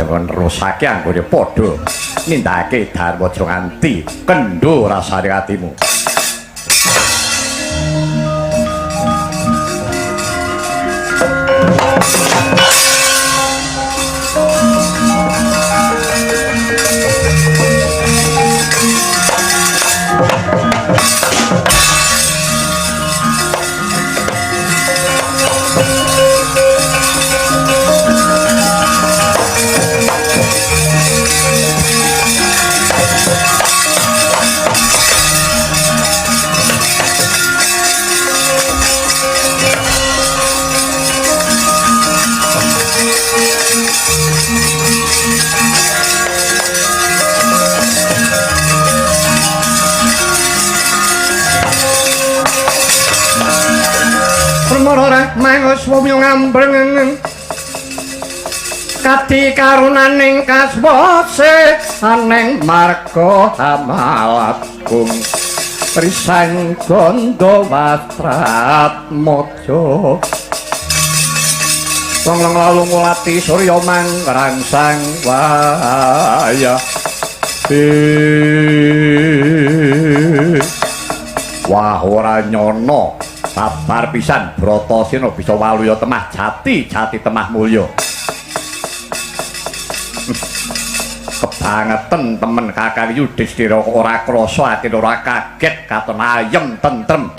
Nerusake anggone padha nindakake dharma aja nganti kendho rasane atimu. Mangus wong ngambreng kati karunaning kaswase aneng marga amalagung risang gondo wastratmojo wong lalu ngulati surya mangrangsang waya. Wah, ora nyono sabar pisan Bratasena bisa waluya temah jati jati temah mulya. Kebangetan temen Kakang Yudhistira ora krasa atine ora kaget katon ayem tentrem.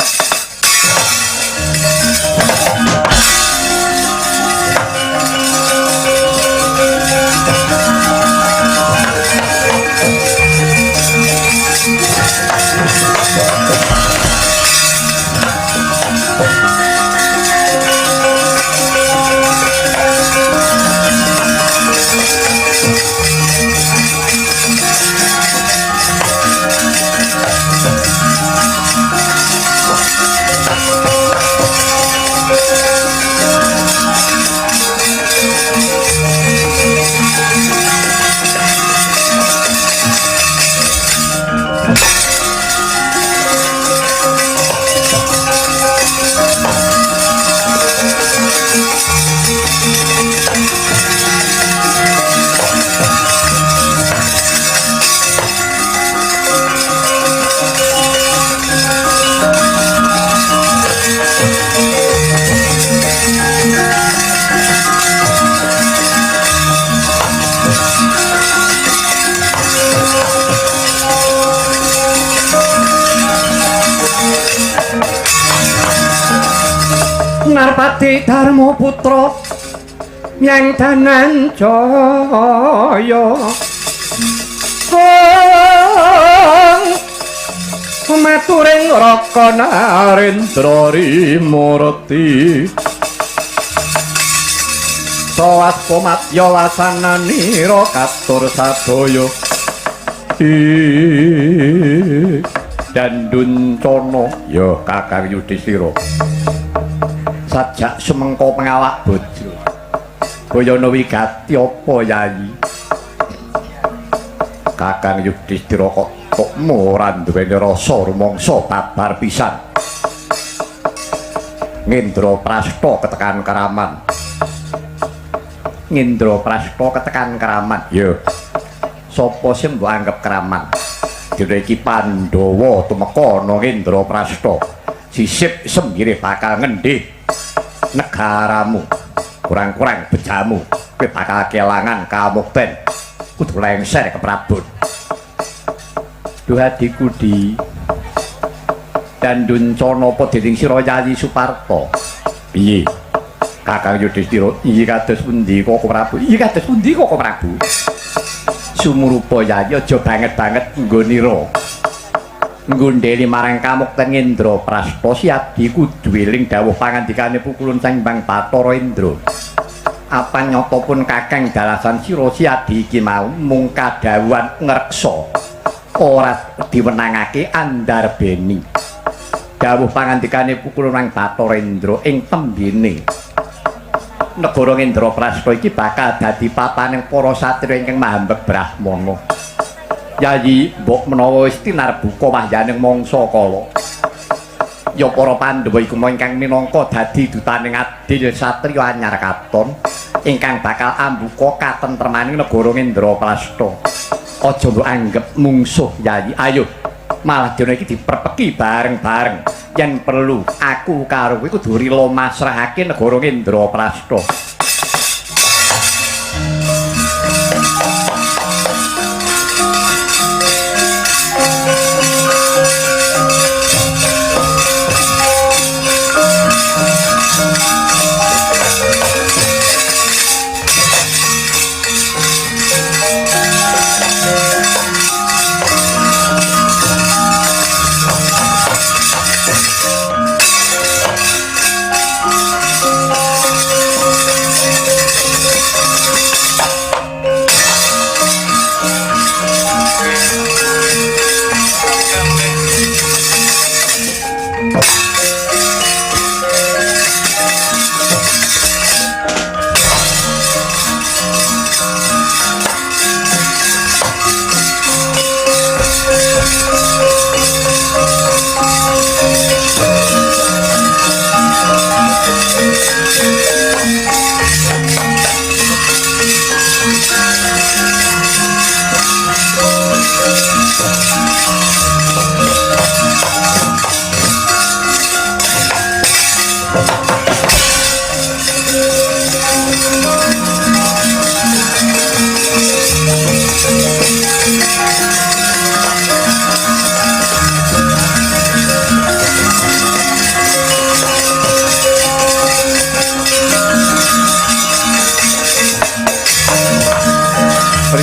Narpati Dharma Putra yang Dananjaya maturing Raka Narendra Rimurti sawas komatya wasananira katur sadaya Danduncana ya Kakang Yudhistira sajak sumengko pengawak bojo boyono wigati apa Yayi? Kakang Yudhistira kok tokmu ora duweni rasa rumangsa babar pisan. Ngendraprasta ketekan keraman. Ngendraprasta ketekan keraman. Ya. Sapa sing mbok anggap keraman? Dene iki Pandhawa tumeka ana Ngendraprasta. Sisip sembire bakal ngendih negaramu, kurang-kurang bejamu, kowe bakal kelangan kamukten, kudu lengser ke Prabon. Duh adikku di Danduncana apa dening sira Yayi Suparta? Piye? Kakang Yudhistira, iki kados pundi Koko Prabu? Iki kados pundi Koko Prabu? Sumurupa Yayi aja banget-banget nggonira. Nggondheli marang kamukten Ngendraprasta si abdi kudu eling dawuh pangandikane pukulun Sang Hyang Bathara Indra. Apa nyata pun kakang dalasan sira si abdi iki mau mung kadhawuhan ngreksa ora diwenangake andarbeni. Dawuh pangandikane pukulun Sang Bathara Indra ing tembene negara Ngendraprasta iki bakal dadi papaning para satriya ingkang mahambeg brahmana. Yayi mbok menawa wis tinarbuka wahyaning mangsa kala. Ya para Pandhawa iku ingkang minangka dadi dutaning adil satriya anyar katon ingkang bakal ambuka katentremaning negara Indraprasta. Aja mbok anggep mungsuh Yayi. Ayo malah dina iki diperpeki bareng-bareng. Yen perlu aku karo kowe kudu rila masrahake negara Indraprasta.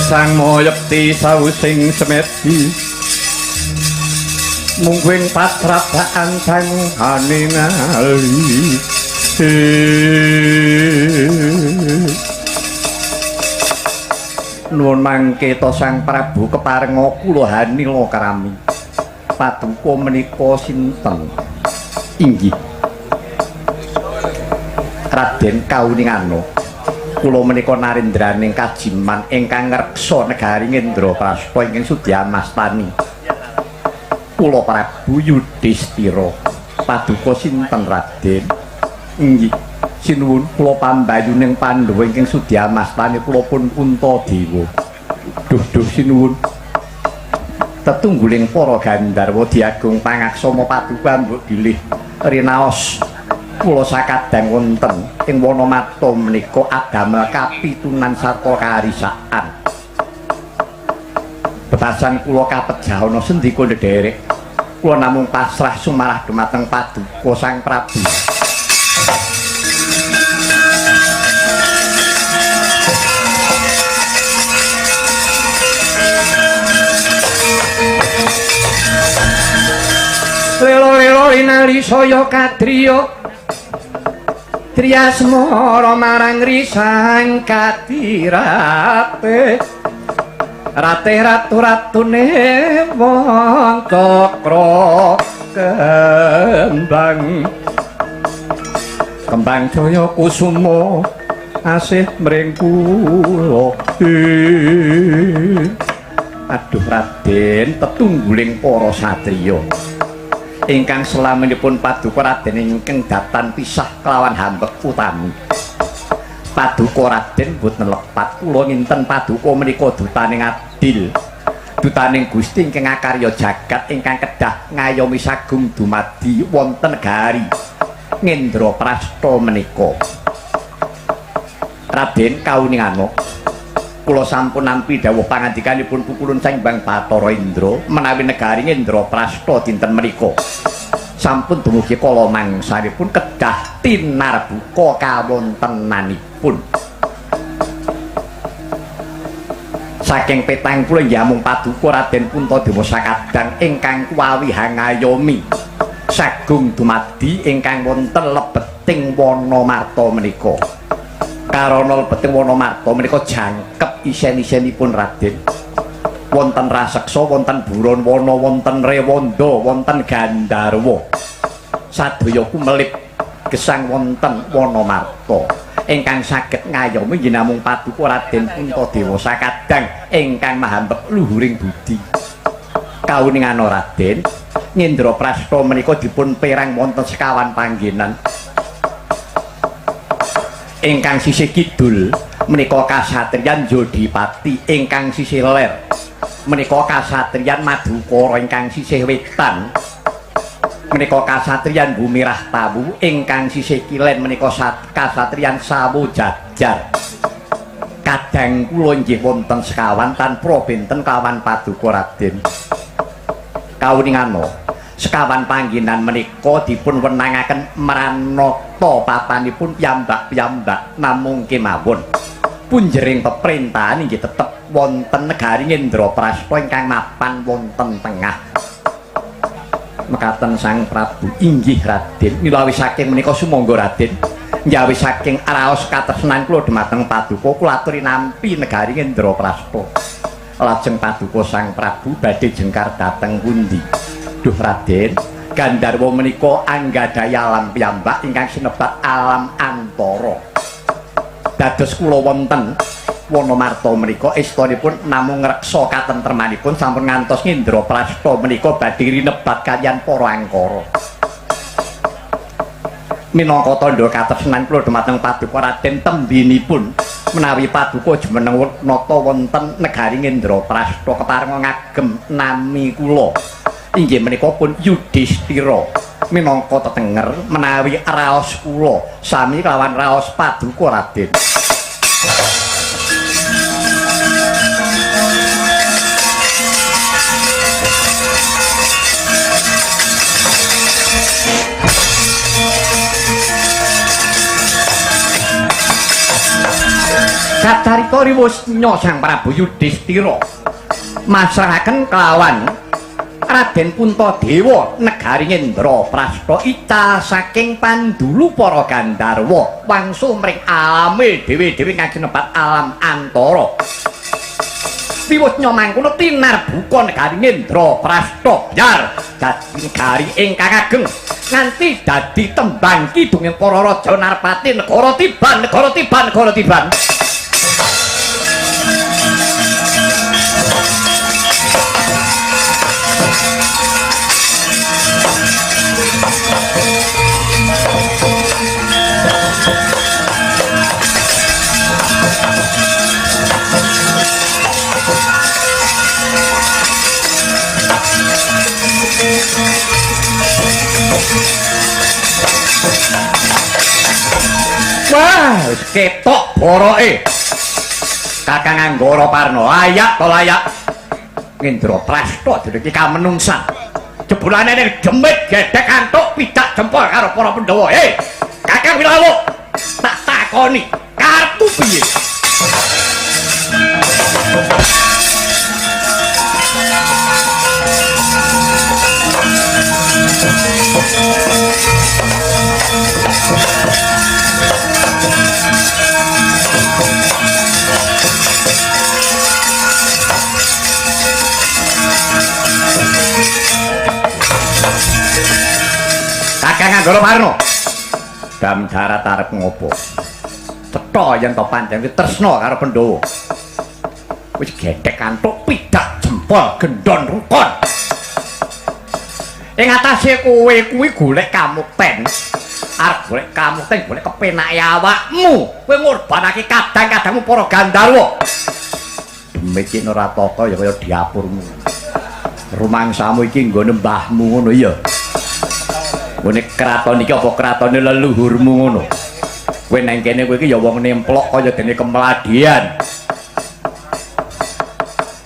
Sang moyekti sawusing semedi mungguing patrapaan tangane ngali. Nuwun mangke to Sang Prabu keparenga kula hanila karami. Paduka menika sinten? Inggih Raden Kauningana. Kula menika narendraning kajiman ingkang ngreksa negari Indraprasta ingkang sudya mastani. Kula Prabu Yudhistira. Paduka sinten Raden? Inggih, sinuwun kula pambayuning Pandhawa ingkang sudya mastani kula pun Puntadewa. Duh duh sinuwun. Tetungguling para gandharwa diagung pangaksama paduka mbok bilih rinaos kula sakadang wonten ing Wanamarta menika adamel kapitunan sarta karisaan. Betasan kula kapejahana sendika ndherek. Kula namung pasrah sumarah dumateng paduka Sang Prabu. Lelo-lelo linali saya kadriya Triasmara marang risang kadirate rate ratu-ratune wong cakra kembang kembang jaya kusuma asih mring kula. Aduh Raden, tetungguling para satriya ingkang selaminipun paduka Raden ingkang datan pisah kelawan hambek utami. Paduka Raden boten lepat, kula nginten paduka menika dutaning adil, dutaning Gusti ingkang akarya jagat ingkang kedah ngayomi sagung dumadi wonten negari Ngendraprasta menika. Raden Kauningana, kula sampun nampi dawuh pangandikanipun Pukulun Sang Hyang Bathara Indra menawi negari Ngendraprasta dinten menika sampun dumugi kala mangsanipun kedah tinarbuka kawontenanipun. Saking 70 inggih amung paduka Raden Puntadewa sakadang ingkang kuwawi hangayomi sagung dumadi ingkang wonten lebeting Wanamarta menika. Karana lebeting Wanamarta menika jangkep isen-isenipun Raden. Wonten raseksa, wonten buron wana, wonten rewanda, wonten gandharwa. Sadaya kumelip gesang wonten Wanamarta ingkang saged ngayomi nggih namung paduka Raden Puntadewa sakadang ingkang mahambek luhuring budi. Kauningana Raden, Ngendraprasta menika dipun perang wonten sekawan panggenan. Ingkang sisih kidul menika kasatriyan Jodipati, ingkang sisih ler menika kasatriyan Madukara, ingkang sisih wetan menika kasatriyan Bumi Rahtawu, ingkang sisih kilen menika kasatriyan Sawo Jajar. Kadang kula inggih wonten sekawan tanpa benten kawan paduka Raden. Kauningana sekawan panggenan menika dipun wenangaken mranata papanipun piyambak-piyambak, namung kemawon punjering peperintahan inggih tetep wonten negari Ngendraprasta ingkang mapan wonten tengah. Mekaten Sang Prabu, inggih Raden. Milawi saking menika sumangga Raden, njawi saking raos katresnan kula dhumateng paduka, kula aturi nampi negari Ngendraprasta. Lajeng paduka Sang Prabu badhe jengkar dhateng pundi? Duh Raden, Gandharwa menika anggadhahi alam piyambak ingkang sinebat alam antara. Dados kula wonten Wanamarta menika estunipun namung ngreksa katentremanipun sampun ngantos Ngendraprasta menika badhe rinebat kaliyan para angkara. Minangka tandha katresnan kula dhumateng paduka Raden, tembinipun menawi paduka jumeneng nata wonten negari Ngendraprasta keparenga ngagem nami kula inggih menika pun Yudhistira, minangka tetenger menawi raos kula sami kelawan raos paduka Raden. Kacarita riwusnya Sang Prabu Yudhistira masrahaken kelawan Raden Puntadewa negari Ngendraprasta ical saking pandulu para Gandharwa wangsul mring alame dhewe-dhewe kang sinebat alam antara. Wiwusnya mangkono tinarbuka negari Ngendraprasta byar dadi negari ingkang ageng nganti dadi tembang kidunging para raja narpati negara tiban, negara tiban, negara tiban. Wah, wis ketok boroke. Kakang Anggara Parna, layak to layak. Ngendraprasta dene iki kamenungsan. Jebulane ning demit gedhek antuk pidak jempol karo para Pandhawa. Hei, Kakang Wilawuk, tak takoni, karepmu piye? Kakang Anggara Parna, dam darat arep ngopo? Cetha yen to pancen tresna karo Pandhawa. Wis gedhek antuk pidak jempol gendon rukun. Ing atase kowe kuwi golek kamukten. Arep golek kamukten golek kepenake awakmu. Kowe ngorbanake kadang-kadangmu para Gandharwa. Demit ora tata ya kaya diapurmu. Rumangsamu iki nggone mbahmu ngono ya. Nggone kraton iki apa kratone leluhurmu ngono. Kowe nang kene kowe iki ya wong nemplok kaya dene kemladian.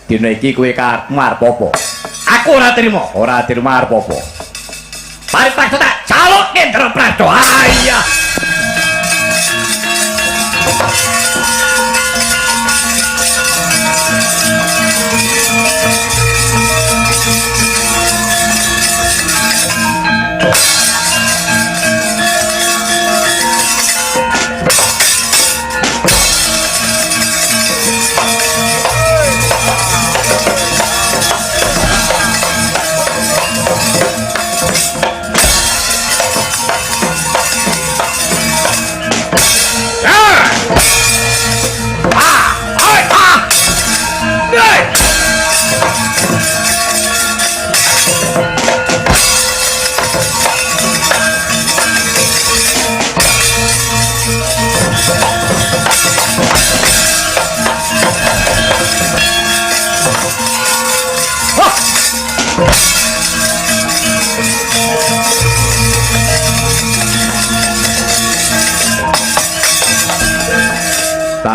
Dina iki kowe karepmu arep apa? Aku ora trima, ora trima arep apa? Paripaksa tak jaluk Ngendraprasta. Ayah.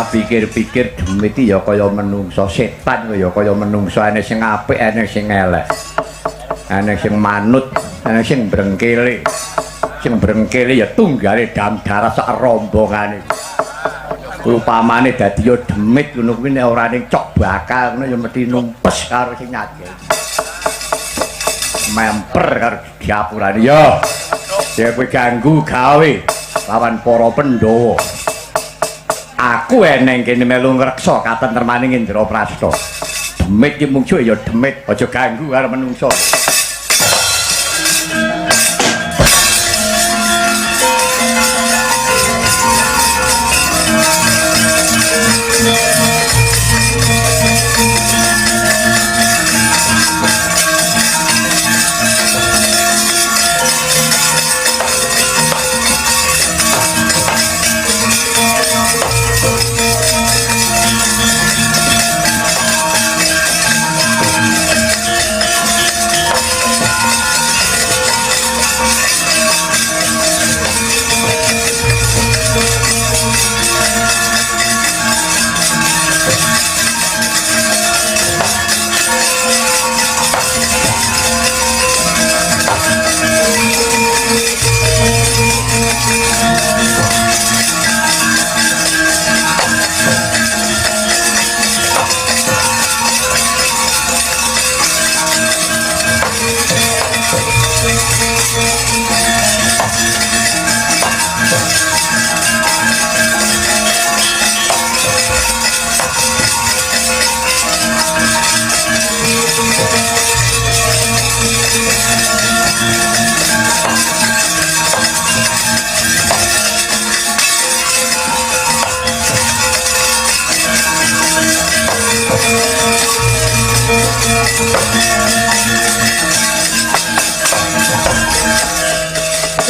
Tak pikir-pikir demit iki ya kaya menungso, setan ya kaya menungso, ana sing apik, ana sing elek. Ana sing manut, ana sing brengkele. Sing brengkele ya tunggale dam darah sak rombongane. Upamane dadi ya demit ngono kuwi nek ora ning cok bakal ngono ya mesti numpes karo sing nyajeni. Memper karo diapurane ya. Ya kowe ganggu gawe lawan para Pandhawa. Aku eneng kene melu ngreksa katentremaning Indraprasta. Demit ki mungsuh ya demit, aja ganggu karo menungso.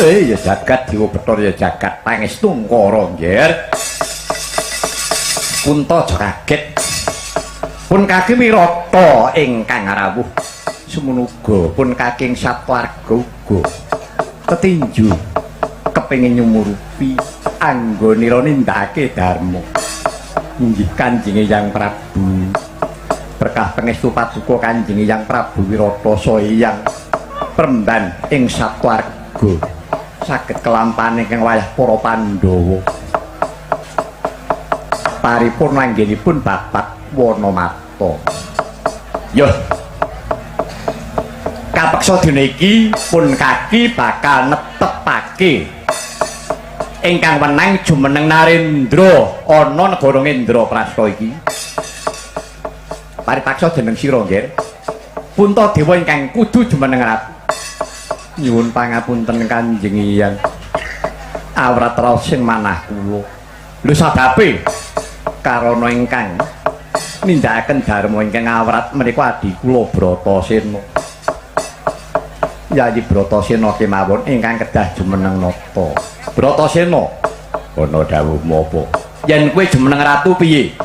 Ya jagat Dewa Bathara ya jagat pangestu ngkara nggih. Kunta aja kaget. Pun kaki Wirata ingkang rawuh semono uga pun kaking satwarga uga tetinju kepengin nyumurupi anggonira nindakake dharma. Inggih Kanjeng Hyang Prabu. Berkah pangestu paduka Kanjeng Hyang Prabu Wirata saha Hyang Premban ing satwarga saged kelampahan ingkang wayah para Pandhawa. Paripurna anggenipun Bapak Wanamata. Yo. Kapeksa dina iki pun kaki bakal netepake ingkang wenang jumeneng Narendra ana negara Indraprasta iki. Paripaksa jeneng sira, Nggih. Puntadewa ingkang kudu jumeneng ratu. Nyuwun pangapunten Kanjeng Hyang. Awrat raos sing manah kula. Lho sababe karana ingkang nindakaken dharma ingkang awrat menika adi kula Bratasena. Yayi Bratasena kemawon ingkang kedah jumeneng nata. Bratasena, ana dawuhmu apa? Yen kowe jumeneng ratu piye?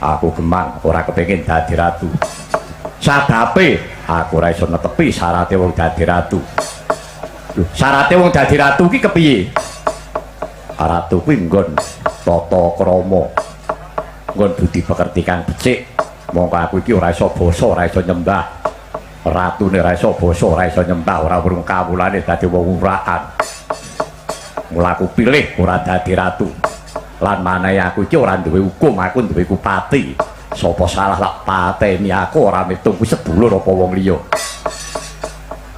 Aku gemang ora kepengin dadi ratu. Sababe aku ora iso netepi syarate wong dadi ratu. Lho, syarate wong dadi ratu ki kepiye? Ratu kuwi nggon tata krama, nggon budi pekerti kang becik. Mongko aku iki ora iso basa, ora iso nyembah. Ratune ora iso basa, ora iso nyembah, ora wurung kawulane dadi wong urakan. Mula aku pilih ora dadi ratu. Lan manahe aku iki ora duwe hukum, aku duwe kupati. Sapa salah lak pateni aku ora mitung kuwi sedulur apa wong liya.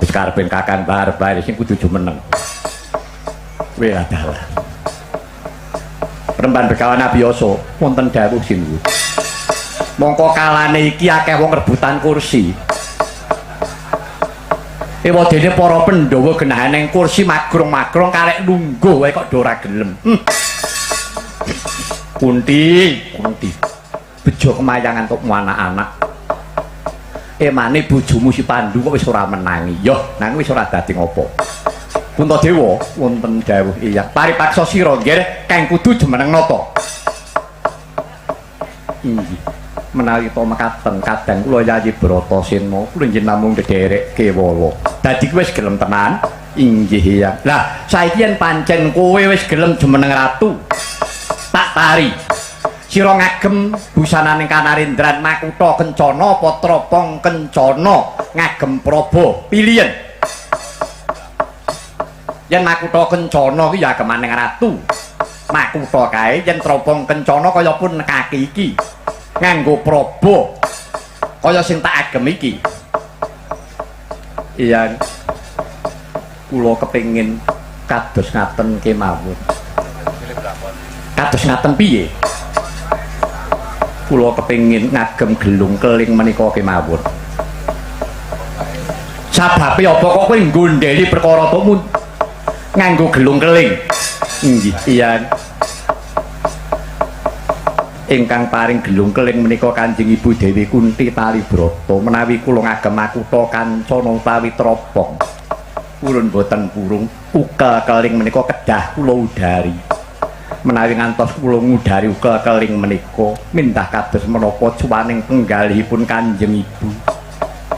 Wis karepen Kakang Barbar sing kudu jumeneng. Kowe adalah Premban Begawan Abiyasa wonten dawuh sinuwun. Mongko kalane iki akeh wong rebutan kursi. Ewadene para Pandhawa genahan ning kursi magrong-magrong karek lungguh wae kok do ora gelem. Kunti, kunti. Bejo kemayangan tok anak-anak. Emane bojomu si Pandu kok wis ora menangi. Yoh, nang wis ora dadi ngopo. Puntadewa wonten dawuh iya. Paripaksa sira nggih kang kudu jumeneng nata. Inggih. Menawi to mekaten kadang kula Yayi Bratasena kula nggih namung ndherek kewala. Dadi kowe wis gelem tenan? Inggih iya. Lah saiki yen pancen kowe wis gelem jumeneng ratu, tak tari. Sira ngagem busananing Kanarendran makutha kencana apa tropong kencana ngagem praba pilihen. Yen makutha kencana ki ya agemaning ratu. Makutha kae yen tropong kencana kaya pun kaki iki nganggo praba kaya sing tak agem iki. Iya, kula kepengin kados ngaten kemawon. Kados ngaten piye? Kula kepengin ngagem gelung keling menika kemawon. Sababe apa kok kowe nggondheli perkara to nganggo gelung keling? Inggih, iya. Ingkang paring gelung keling menika Kanjeng Ibu Dewi Kunti Talibrata. Menawi kula ngagem makutha kancana utawi tropong, purun boten purung ukel keling menika kedah kula udari. Menawi ngantos kula ngudari ukel keling menika mindah kados menapa cuwaning penggalihipun Kanjeng Ibu.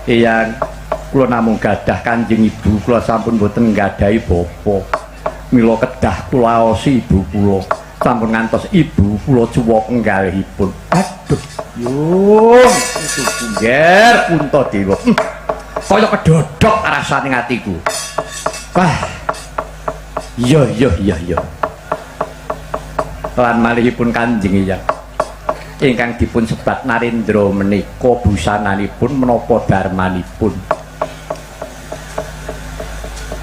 Iya, kula namung gadah Kanjeng Ibu, kula sampun boten nggadahi bapa. Mila kedah kula aosi ibu kula. Sampun ngantos ibu kula cuwa penggalihipun. Aduh, yung nger Puntadewa. Kaya kedodok rasane atiku. Wah. Iya iya iya iya. Lan malihipun Kanjeng Hyang ingkang dipun sebat Narendra menika busananipun menapa darmanipun.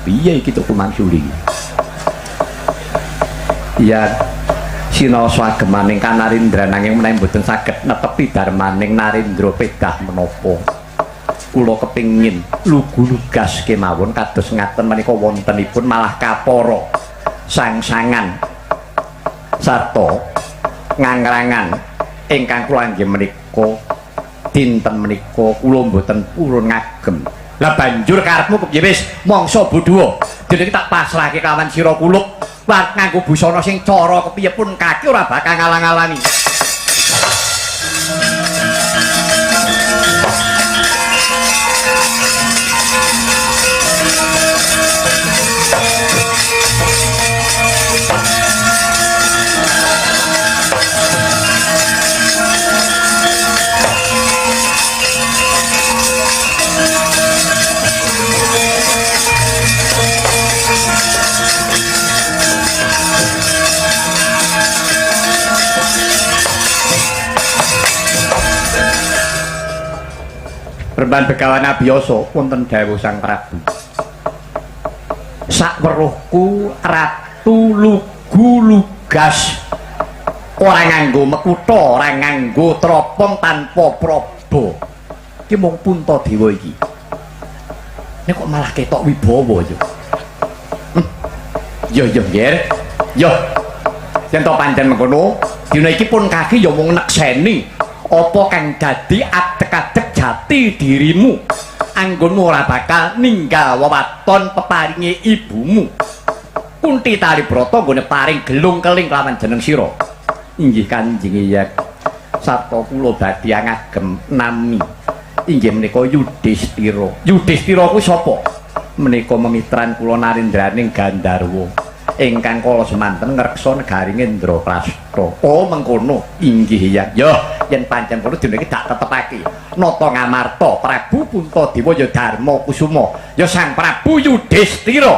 Piye iki tok kumangsuli? Iya, sinaosa agemaning Kanarendra nanging menawi mboten saged netepi darmaning Narendra pedah menapa. Kula kepingin lugu-lugas kemawon kados ngaten menika wontenipun malah kapara sangsangan sarta ngangrangan ingkang kula angge menika dinten menika kula mboten purun ngagem. Lah banjur karepmu kepiye wis mangsa bodho. Dene iki tak pasrahke kawan sira kulup lan nganggo busana sing cara kepiye pun kaki ora bakal ngalang-alangi. Remban Begawan Abiyasa wonten dawuh Sang Prabu. Sakweruhku Ratu Lugu Lugas ora nganggo mekutha, ora nganggo tropong tanpa praba. Iki mung Puntadewa iki. Nek kok malah ketok wibawa ya. Yo yo nger. Yo. Yen to pancen mengkono, dina iki pun kaki ya mung nekseni apa kang dadi adeg-adeg jati dirimu. Anggonmu ora bakal ninggal wewaton peparinge ibumu. Kunti Talibrata nggone paring gelung keling kelawan jeneng sira. Inggih Kanjeng Hyang. Sarta kula badhe ngagem nami. Inggih menika Yudhistira. Yudhistira kuwi sapa? Menika memitran kula narendraning Gandharwa ingkang kala semanten ngreksa negari Indraprasta. Oh mengkono. Inggih Hyang. Yo yen pancen kono dina iki dak tetepake. Nata Ngamarta Prabu Puntadewa ya Darma Kusuma ya Sang Prabu Yudhistira.